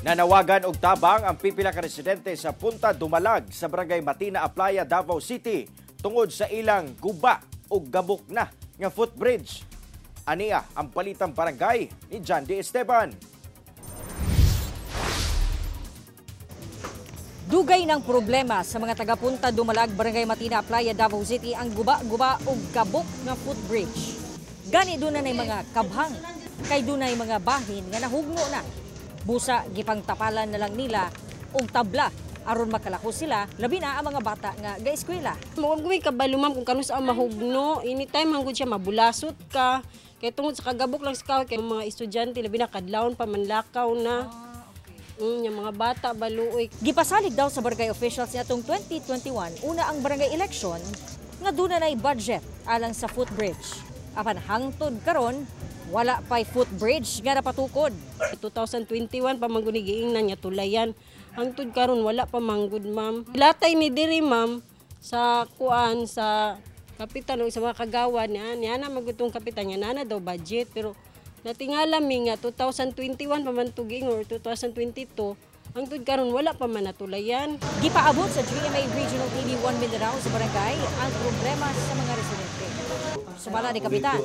Nanawagan og tabang ang pipila ka residente sa Punta Dumalag sa Barangay Matina, Aplaya, Davao City tungod sa ilang guba ug gabok na nga footbridge. Ania ang Balitang Barangay ni John D. Esteban. Dugay ng problema sa mga taga-Punta Dumalag, Barangay Matina, Aplaya, Davao City ang guba-guba ug gabok nga footbridge. Gani doon na mga kabhang, kay dunay mga bahin nga nahugno na. Busa gipangtapalan na lang nila og tabla aron makalako sila, labi na ang mga bata nga gaeskwela. Mao guwi kabalo, ma'am, kung kanus ang mahugno, anytime manggod siya mabulasot ka. Kay tungod sa kagabok lang sa kahoy kay mga estudyante, labi na kadlawon pa manlakaw na. Yung mga bata baluoy. Gipasalig daw sa barangay officials niadtong 2021 una ang barangay election nga duna nay budget alang sa footbridge. Apan hangtod karon wala pa'y footbridge nga napatukod. 2021 pa man gud ni giingnan nga tulayan. Hangtod karon wala pa manggod, ma'am. Latay ni diri, ma'am, sa kuan sa kapitan o sa mga kagawa niya, niya na magutong kapitan niya nana daw budget, pero natingala mi nga 2021 pa man tuging or 2022, hangtod karon wala pa man natulayan. Gipaabot sa GMA Regional TV 1 Mindanao sa barangay ang problema sa mga residente. Sumala ni Kapitan,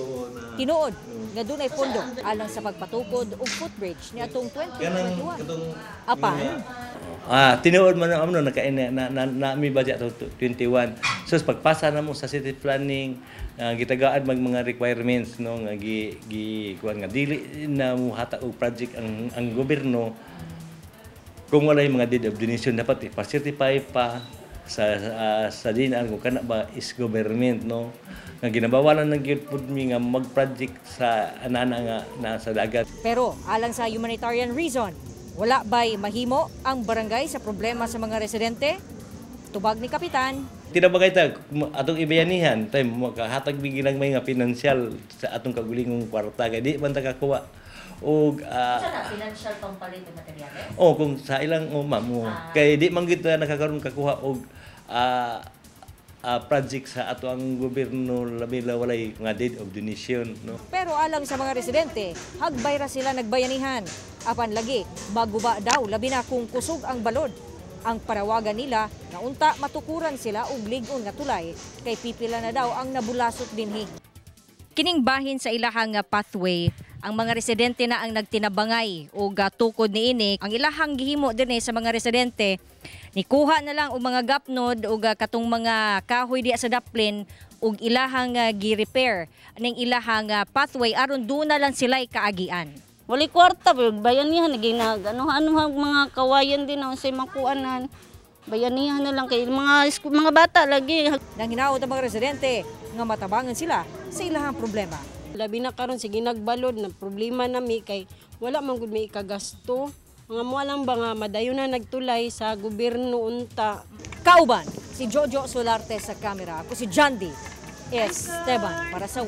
tinuod nga dunay pondo alang sa pagpatukod og footbridge niadtong 2021. Apan, Tinuod man ang ano naka na, na, na, na mi budget to 21. So pagpasa na mo sa city planning, gitagaan mag mga requirements, no, nga gi gi kuan nga dili na muhatag og project ang gobyerno kung wala yung mga deed of donation. Dapat ipa-certify pa sa DENR kung kana ba is government, no, nga ginabawalan ng gyud pud mi nga mag-project sa anana nga nasa dagat. Pero alang sa humanitarian reason, wala ba'y mahimo ang barangay sa problema sa mga residente? Tubag ni Kapitan, Tinabagay ta atong ibayanihan tay makahatag mi ginagmay nga pinansyal sa atong kagulingong kwarta kay di man ta kakuha og Financial pampalit ng materyales? Oh, kung sa ilang, oh, ma'am, oh. Kay di man gyud ta nakakaroon kakuha og project sa ato ang gobyerno, labi la walay nga deed of donation, no. Pero alang sa mga residente, hagbay ra sila nagbayanihan. Apan lagi, maguba daw labi na kung kusog ang balod. Ang parawagan nila nga unta matukuran sila og lig-on nga tulay kay pipila na daw ang nabulasot dinhi. Kining bahin sa ilahang pathway, ang mga residente na ang nagtinabangay og tukod niini. Ang ilahang gihimo dinhi sa mga residente, nikuha na lang og mga gapnod og katong mga kahoy diya sa daplin ug ilahang gi-repair ning ilahang pathway aron duna lang sila'y kaagian. Wali kwarta pero bayanihan ginag ano mga kawayan din ang say makuanan. Bayanihan na lang kay mga bata lagi. Nang hinaot ang mga residente nga matabangan sila sa ilahang problema. Labi na karon sige nagbalod na problema nami kay wala man gud may ikagasto. Mga mo lang ba nga madayon na nagtulay sa gobyerno unta. Kauban si Jojo Solarte sa kamera. Ako si Jandy Esteban para sa